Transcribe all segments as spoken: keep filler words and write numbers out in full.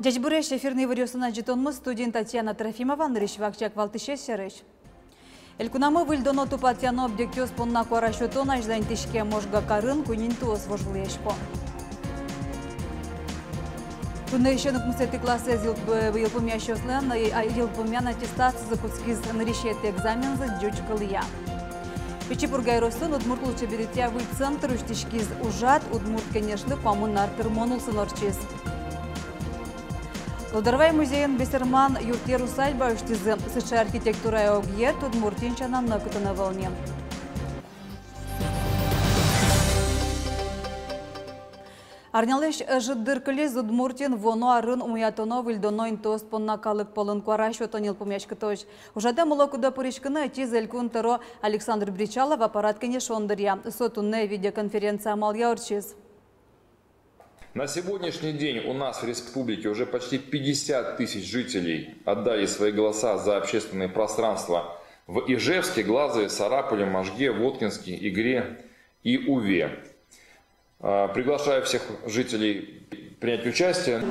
Ӟечбуресь! Эфирын «Иворъёс» но ӝытонмы, студиын Татьяна Трофимова. Нырысь вакчияк валтӥсез сярысь. Элькунамы выльдоно-тупатъяно объектъёс понна куара сётон азьланьтӥське. Можга карын куинь интыос вожвылъясько. Туннэысен укмысэтӥ классэз йылп-, йылпумъясьёслэн, а, йылпумъян аттестацизы кутскиз. Нырысетӥ экзамензы ӟуч кылъя. Пичи Пурга ёросын удмурт лулчеберетъя выль центр усьтӥськиз. Ужрад «Удмурт Кенешлы» куамын ар тырмон улсын ортчиз. Лудорвай музейын бесерман юртъер усадьба усьтӥзы. Сыӵе архитектурая огъет Удмуртиын сяна нокытын ӧвӧл ни. Арнялэсь ӝыт дыр кылиз Удмуртиын вуоно арын умоятоно-выльдоно интыос понна калык пӧлын куара сётон йылпумъяськытозь. Ужрадэ мыло-кыдо пыриськыны ӧтиз Элькун тӧро Александр Бречалов аппарат кенешон дыръя. Со туннэ видеоконференция амалъя ортчиз. На сегодняшний день у нас в республике уже почти пятьдесят тысяч жителей отдали свои голоса за общественное пространство в Ижевске, Глазове, Сарапуле, Можге, Воткинске, Игре и Уве. А, приглашаю всех жителей принять участие.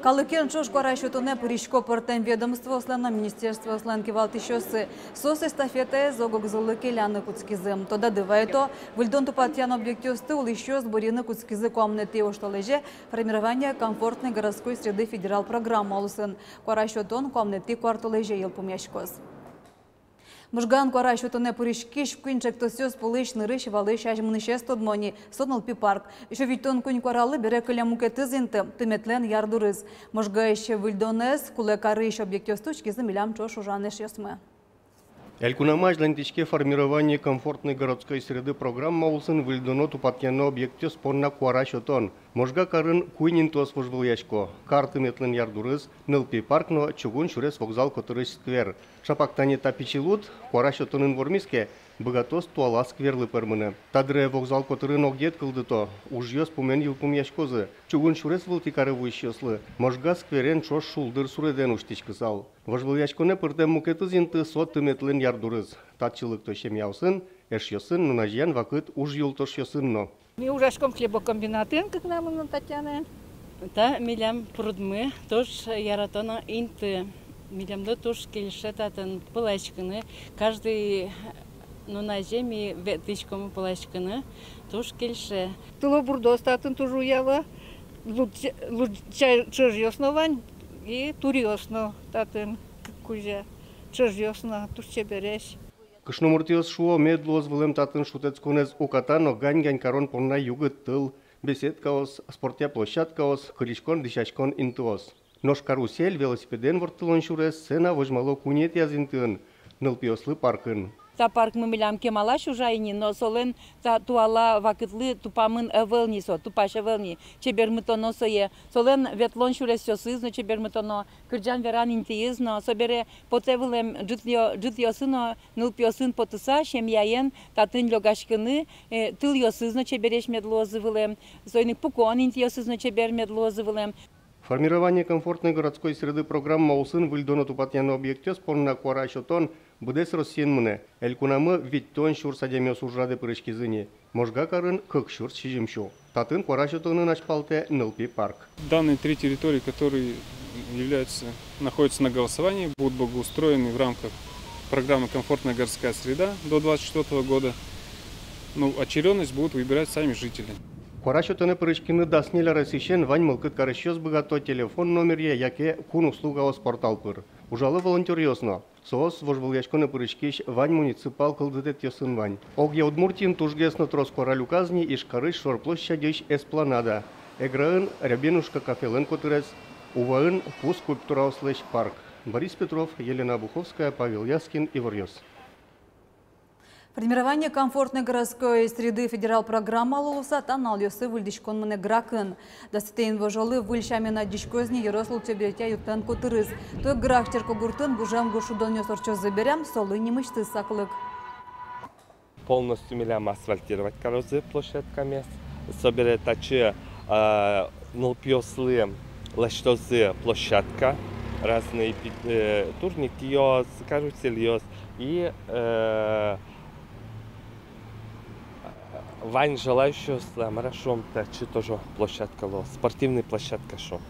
Калыкен ӵош куара сётонэ пырисько пӧртэм ведомствоослэн но министерствоослэн кивалтӥсьёссы. Соос эстафетаез ог-огзылы келяны кутскизы. Тодады вайто, выльдон-тупатъян объектъёсты улӥсьёс бырйыны кутскизы куамынэтӥ оштолэзе «Формирование комфортной городской среды» федерал программа улсын. Куара сётон куамынэтӥ куартолэзе йылпумъяськоз. Можгаын куара сётонэ пыриськись куинь ӵектосъёс пӧлысь нырысь валысь азьмынӥсез тодмо ни, со нылпи парк. Сю витьтон куинь куаралы бере кылем мукетыз инты — Тыметлэн ярдурыз. Можгаысь выльдонэз кулэ карись объектъёсты учкизы милям ӵош ужан эшъёсмы. Элькунамы азьланьтӥське «Формирование комфортной городской среды» программа улсын выльдоно-тупатъяно объектъёс понна куара сётон. Можга карын куинь интыос вожвылъясько. Кар Тыметлэн ярдурыз, нылпи парк но чугун сюрес вокзал котырысь сквер. Ӵапак тани та пичи луд, куара сётонын вормиз ке, быгатоз туала скверлы пӧрмыны. Та дыре вокзал котырын огъет кылдыто, ужъёс пумен йылпумъяськозы. Чугун сюрес вылтӥ каре вуисьёслы Можга скверен ӵош шулдыр суредэн усьтӥськысал. Вожвылъяськонэ пыртэм мукетыз инты — со Тыметлэн ярдурыз. Татчы лыкто семьяосын, эшъёсын, нуназеян вакыт ужъюлтошъёсын но. Ми ужаськом хлебокомбинатын, кыкнамы но Татьянаен. Та милям прудмы, туж яратоно инты. Милемлы туж кельше татын пыласькыны. Каждый нуназе ми ветлӥськом пыласькыны. Туж кельше. Тылобурдоос татын туж уяло. Луд-, луд-, ча-, чӧжъёс но вань, и туръёс но татын кык кузя. Чӧжъёс но туж чебересь. Кышномуртъёс шуо, мед луоз вылэм татын шутэтсконэз уката но гань-гань карон понна югыт тыл, беседкаос, спортъя площадкаос, кыриськон-дӥсяськон интыос. Нош карусель, велосипедэн ворттылон сюрес, сцена возьмало куинетӥяз интыын, нылпиослы паркын. Та паркмы милям кемалась ужа ини, но солэн та туала вакытлы тупамын ӧвӧл ни со, тупась ӧвӧл ни, чебермытоно сое. Солэн ветлон сюресъёсыз но чебермытоно, кырӟан-веран интыез но, собере потэ вылэм ӝытъё-, ӝытъёсы но, нылпиосын потыса, семьяен татын лёгаськыны, э, тылъёсыз но чебересь мед луозы вылэм, соин ик пукон интыосыз но чебер мед луозы вылэм. «Формирование комфортной городской среды» программа улсын выльдоно-тупатъяно объектъёс понна куара сётон быдэс Россиын мынэ. Элькунамы витьтон сюрс адямиос ужрадэ пыриськизы ни. Можга карын кык сюрс сизьым сю. Татын куара сётонын азьпалтэ нылпи парк. Данные три территории, которые являются, находятся на голосовании, будут благоустроены в рамках программы «Комфортная городская среда» до двадцать четвёртого года. Ну, очередность будут выбирать сами жители. Куара сётонэ пыриськыны дас ньыль аресысен вань мылкыд карисьёс быгато телефон номеръя яке «Кун услугаос» портал пыр. Ужало волонтёръёс но. Соос вожвылъяськонэ пыриськись вань муниципал кылдытэтъёсын вань. Огъя Удмуртиын тужгес но трос куара люказ ни Ижкарысь шор площадьысь эспланада, Эграын Рябинушка кафелэн котырез, Уваын пу скульптураослэсь парк. Борис Петров, Елена Обуховская, Павел Яскин, «Иворъёс». «Формирование комфортной городской среды» федерал программалы луыса та нуналъёсы выльдӥськон мынэ Гракын. Дасэтӥ инвожолы выль сямен адӟиськоз ни ёрос лулчеберетъя юртлэн котырыз. Туэ Грак черкогуртын гужем гур шудонъёс ортчозы бере, солы нимысьтыз саклык. Полностью милям асфальтировать карозы площадкамес. Собере татчы, а, нылпиослы лэсьтозы площадка, разные пи-, э, турникъёс, карусельёс и, э, вань желающиослы, мар-а шуом, татчы тоже площадка луоз, спортивный площадка шуом.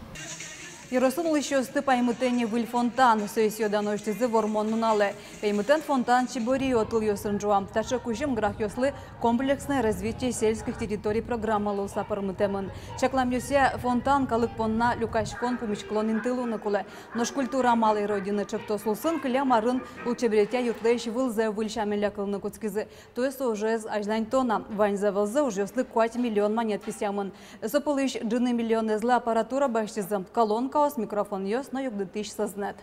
Ёросын улӥсьёсты паймытэ ни выль фонтан. Сое сӥё-дано усьтӥзы Вормон нуналэ. Паймытон фонтан чеберъё тылъёсын ӝуа. Таӵе кузьым грахъёслы «Комплексное развитие сельских территорий» программалы луыса пӧрмытэмын. Чакламъёсъя, фонтан калык понна люкаськон, пумиськылон инты луыны кулэ. Нош «Культура малой Родины» ӵектос улсын кылем арын лулчеберетъя юртлэсь вылзэ выль сямен лякылыны кутскизы. Туэ со ужез азьланьтоно. Ваньзэ вылзэ ужъёслы куать миллион манет висъямын. Со пӧлысь ӝыны миллионэзлы аппаратура басьтӥзы, колонкаос, микрофонъёс но югдытӥсь сӧзнэт.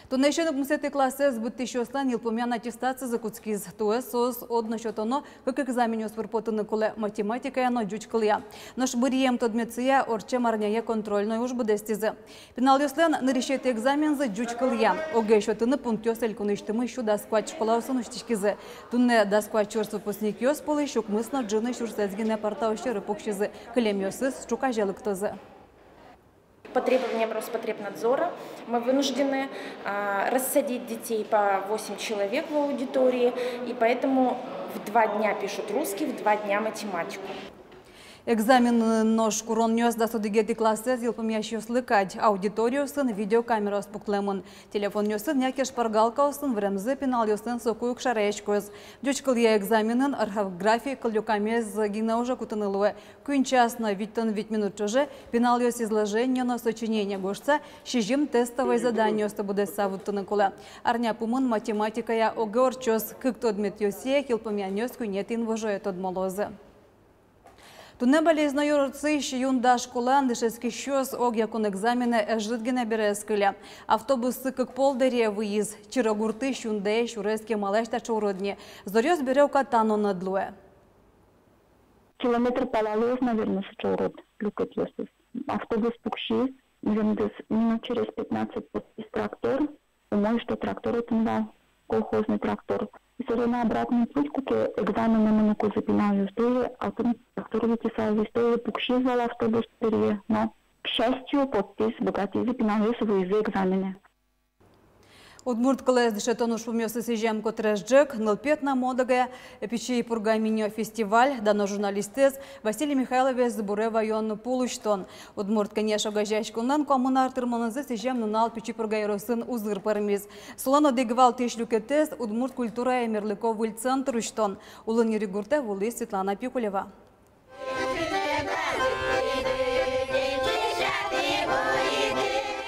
Туннэ эшшо укмысэтӥ классэз быдтӥсьёслэн йылпумъян аттестацизы кутскиз. Туэ соос одно сётоно кык экзаменъёс пыр потыны кулэ: математикая но ӟуч кылъя. Нош быръем тодметсыя ортчем арняе контрольной уж быдэстӥзы. Пиналъёслэн нырысетӥ экзамензы ӟуч кылъя. Огъя сётыны пунктъёс элькунысьтымы сю дас куать школаосын усьтӥськизы. Туннэ дас куать сюрс выпускникъёс пӧлысь укмыс но ӝыны сюрсэз гинэ парта сьӧры пуксизы, кылемъёсыз ӵуказе лыктозы. По требованиям Роспотребнадзора мы вынуждены, а, рассадить детей по восемь человек в аудитории, и поэтому в два дня пишут русский, в два дня математику. Экзаменын нош куронъёс дас одӥгетӥ классэз йылпумъясьёслы кадь. Аудиториосын видеокамераос пуктылэмын. Телефонъёсын яке шпаргалкаосын выремзы пиналъёслэн соку ик шараяськоз. Ӟуч кылъя экзаменын орфографи кыллюкамез гинэ уже кутыны луэ. Куинь час но витьтон вить минут ӵоже пиналъёс изложение но сочинение гожтыса, сизьым тестовой заданиосты быдэсса вуттыны кулэ. Арня пумын математикая огъя ортчоз. Кык тодметъёсъя ик йылпумъянъёс куинетӥ инвожое тодмалозы. Туннэ Балезино ёросысь Юнда школаын дышетскисьёс огъя кун экзаменэ ӧжыт гинэ бере ӧз кыльы. Автобуссы кык пол дыре выйиз. Чиро гуртысь Юндае сюрес кемалась таӵе урод ни. Зоръёс бере уката но нӧд луэ. Километр пала луоз, наверно, сыӵе урод люкетъёсыз. Автобус пуксиз, наверно, минут через пятнадцать поттӥз трактор. Умой, что трактор отын вал, колхозный трактор. И всё равно обратный путь, куке экзаменэ мыныкузы пиналъёс, тоже отын трактор витьысалзы, тоже пуксиз вал автобус дыръя, но, к счастью, поттӥз, быгатӥзы пиналъёс, вуизы экзаменэ. Удмурт кылэз дышетон ужпумъёслы сӥзем котырес ӝӧк — нылпи этномодагая «Пичи Пурга» мини-фестиваль, дано журналистэз Василий Михайловез буре ваён пул усьтон. «Удмурт кенеш» огазеяськонлэн куамын ар тырмонэзлы сӥзем нунал Пичи Пурга ёросын узыр пӧрмиз. Солэн одӥг валтӥсь люкетэз — удмурт культурая мерлыко выль центр усьтон. Улын Юри гуртэ вуылӥз Светлана Пикулева.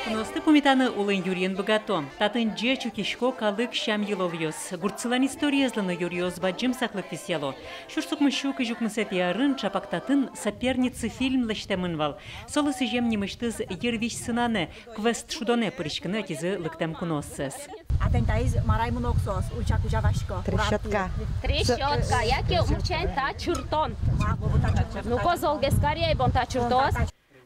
Куноосты пумитаны Улын Юриын быгато. Татын ӟеч утисько калык сям-йылолъёс. Гуртсылэн историезлы но юриос бадӟым саклык висъяло. Сюрс укмыссю кызь укмысэтӥ арын чапак татын «Соперницы» фильм лэсьтэмын вал. Солы сӥзем нимысьтыз йырвизь сынанэ, квест шудонэ пыриськыны ӧтизы лыктэм куноосыз. А тани таиз мар ай мынэ соос, ульча кузя васько. Трещотка. Трещотка, яке мурчань та чыртон. Ну-ко, золгес каръяй бон та чыртоз.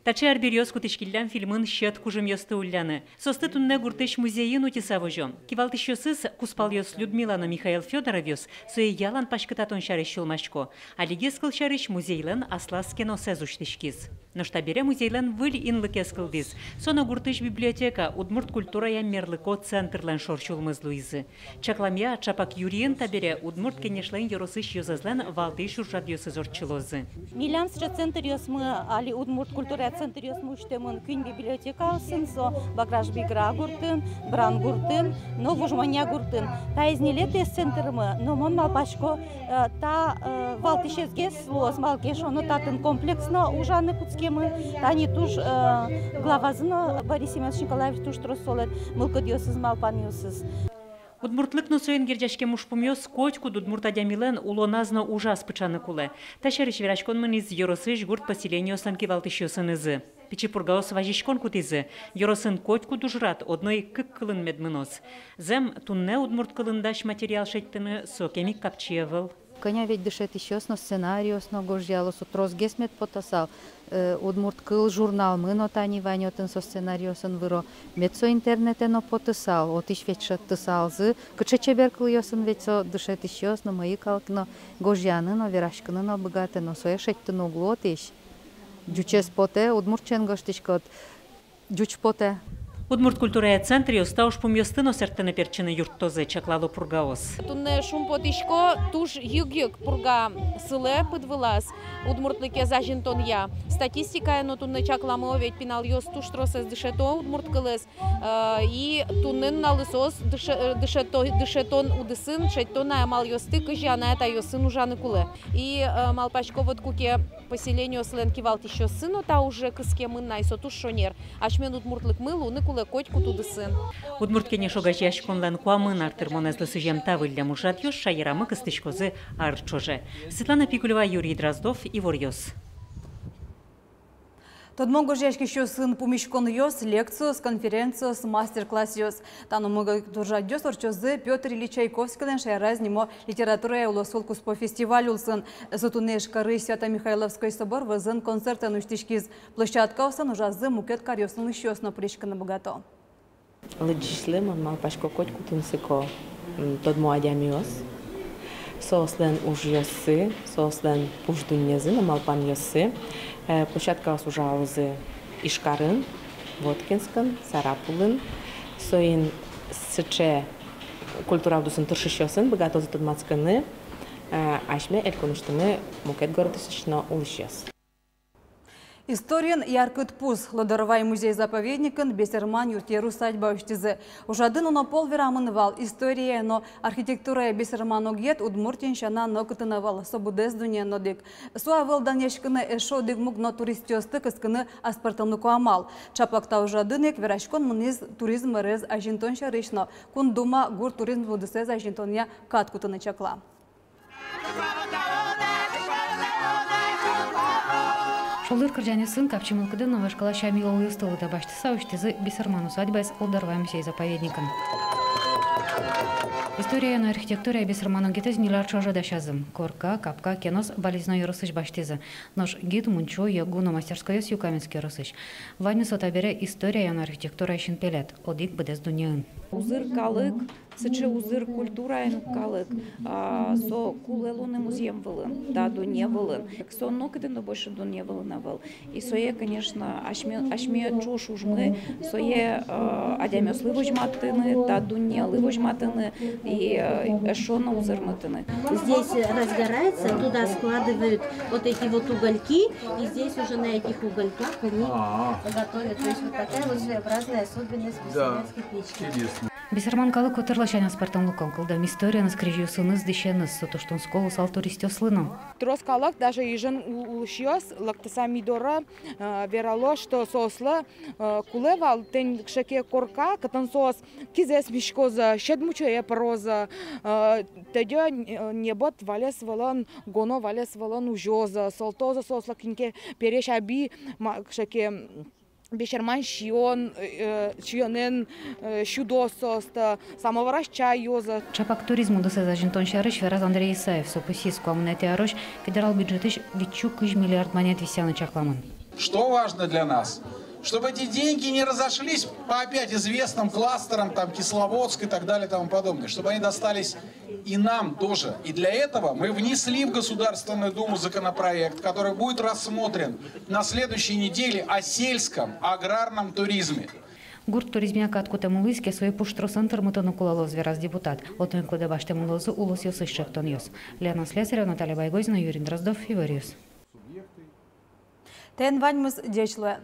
Таӵе арбериос кутӥськиллям фильмын сьӧд кужымъёсты улляны. Соосты туннэ гуртысь музейын утьыса возё. Кивалтӥсьёсыз, кузпалъёс Людмила но Михаил Фёдоровъёс, сое ялан паськытатон сярысь сюлмасько. Алигес, кылсярысь, музейлэн аслаз кеносэз усьтӥськиз. Нош табере музейлэн выль инлыкез кылдӥз. Со но гуртысь библиотека, удмурт культурая мерлыко центрлэн шор сюлмыз луизы. Чакламъя, чапак Юриын табере «Удмурт кенешлэн» ёросысь ёзэзлэн валтӥсь ужрадъёсыз ортчылозы. Милям сыӵе центръёсмы, али удмурт культурая центръёсмы усьтэмын куинь библиотекаосын, со Баграш-Бигра гуртын, Брангуртын но Вуж Монья гуртын. Таиз ньылетӥез центрмы, но мон малпасько, э, та, э, валтӥсезгес луоз, малы ке шуоно татын комплексно ужаны кутскемын. Тани туж, э, главазы но, Борис Семёнович Николаевич, туж трос солэн мылкыдъёсыз, малпанъёсыз. Удмуртлык но соин герӟаськем ужпумъёс котькуд удмурт адямилэн улоназ но ужаз пыӵаны кулэ. Та сярысь вераськон мынӥз ёросысь гурт поселениослэн кивалтӥсьёсынызы. Пичи Пургаос вазиськон кутӥзы: ёросын котькуд ужрад одно ик кык кылын мед мыноз. Зэм, туннэ удмурт кылын дась материал шедьтыны сокем ик капчи ӧвӧл. Кӧня ведь дышетӥсьёс но сценариос но гожъяло, со тросгес мед потысал. Э, «Удмурт кыл» журналмы но тани вань, отын со сценариосын выро. Мед со интернетэ но потысал, отысь ведь шедьтысалзы. Кыӵе чебер кылъёсын ведь со дышетӥсьёс но, мӧйы калык но гожъяны но, вераськыны но быгатэ, но сое шедьтыны уг лу отысь. Ӟучез потэ, удмуртчен гожтӥськод, ӟуч потэ. Удмурт культурая центръёс та ужпумъёсты но сэрттыны-пертчыны юрттозы, чаклало Пургаос. Туннэ шумпотӥсько, туж йыг-йыг Пурга сылэ пыд вылаз, удмуртлыкез азинтонъя. Статистикая но туннэ чакламо, ведь пиналъёс туж тросэз дышето удмурт кылэз. Э, и туннэ нуналлы соос дыше-, э, дышето-, дышетон удысын шедьто на амалъёсты, кызьы анай-атайёсын ужаны кулэ. И, э, малпасько, вот куке поселениослэн кивалтӥсьёссы но та уже кыскемын на, и со туж шонер. Асьмелэн удмуртлыкмы луыны кулэ котькуд удысын. «Удмурт кенеш» огазеяськонлэн куамын ар тырмонэзлы сӥзем та выллем ужрадъёс шаерамы кыстӥськозы ар ӵоже. Светлана Пикулева, Юрий Дроздов, «Иворъёс». Тодмо гожъяськисьёсын пумиськонъёс, лекциос, конференциос, мастер-классъёс. Та но мукет ужрадъёс ортчозы Пётр Ильич Чайковскийлэн шаераз нимо литературая улосвыл куспо фестиваль улсын. Со туннэ Ижкарысь Свято-Михайловской собор вӧзын концертэн усьтӥськиз. Площадкаосын ужазы мукет каръёсын улӥсьёс но пыриськыны быгато. Лыдӟисьлы, мон малпасько, котьку тунсыко, м, тодмо адямиос, соослэн ужъёссы, соослэн пуш дуннезы но малпанъёссы. Э, площадкаос ужалозы Ижкарын, Воткинскын, Сарапулын. Соин сыӵе культура удысын тыршисьёсын быгатозы тодматскыны, э, асьме элькунысьтымы мукет городъёсысь но улӥсьёс. Историын яркыт пус. Лудорвай музей-заповедникын бесерман юртъер усадьба усьтӥзы. Ужрадын уно пол верамын вал: история но архитектурая бесерман огъет Удмуртиын сяна нокытын ӧвӧл, со быдэс дуннеын одӥг. Со ӧвӧл данъяськыны эшшо одӥг муг но туристъёсты кыскыны аспӧртэмлыко амал. Ӵапак та ужрадын ик вераськон мынӥз туризм ӧрез азинтон сярысь но. Кун Дума гурт туризм удысэз азинтонъя кат кутыны чакла. Шулдыр кырӟанъёсын, капчи мылкыдын но вашкала сям-йылолъёсты лыдэ басьтыса, усьтӥзы бесерман усадьбаез Лудорвай музей-заповедникын. История но архитектурая бесерман огъетэз ньыль ар ӵоже дасязы. Корка, капка, кенос Балезино ёросысь басьтӥзы. Нош гид, мунчо, йӧгу но мастерскойёс Юкаменск ёросысь. Ваньмыз со табере история но архитектурая синпелет, одӥг быдэс дуннеын. Узыр калык, сыӵе узыр культураен калык, а, со кулэ луыны музъем вылын, та дунне вылын. Со нокытын но больше дунне вылын ӧвӧл. И сое, конечно, асьме, асьме ӵош ужмы, сое, э, адямиослы возьматыны, та дуннелы возьматыны и, э, эшшо но узырмытыны. Здесь разгорается, туда складывают вот эти вот угольки, и здесь уже на этих угольках они А. готовят. То есть вот такая вот своеобразная особенность Да. бесермянской печки. Интересно. Бесерман калык котырлэсь аспӧртэмлыко, кылдэм историеныз, крезьёсыныз, дӥсеныз. Со туж тунсыко луысал туристъёслы но. Трос калык, даже Ижын у-, улӥсьёс, лыктыса ми доры, э, верало, что соослы, э, кулэ вал тӥни кыӵе ке корка, кытын соос кизэс миськозы, сьӧд мунчое пырозы, э, тӧдьы, э, небыт валес вылын, гоно валес вылын узёзы, сылтозы соослы кин ке пересь аби, ма-, кыӵе ке, м, бесерман сиён, э, сиёнэн, э, сюдоз соосты, самовараз чай юозы. Ӵапак туризм удысэз азинтон сярысь вераз Андрей Исаев. Со пусйиз, куамынэтӥ арозь федерал бюджетысь витьсю кызь миллиард манет висъяны чакламын. Что важно для нас? Чтобы эти деньги не разошлись по опять известным кластерам, там, Кисловодск и так далее и тому подобное, чтобы они достались и нам тоже. И для этого мы внесли в Государственную Думу законопроект, который будет рассмотрен на следующей неделе, о сельском аграрном туризме. Гурт туризмъя кат кутэм луиз ке, сое пуштросэн тырмытыны кулэ луоз, вераз депутат. Отын ик лыдэ басьтэмын луозы улосъёсысь ӵектонъёс. Лена Слесарева, Наталья Байгозина, Юрий Дроздов, Иворъёс. Тӥни ваньмыз, ӟеч луэ.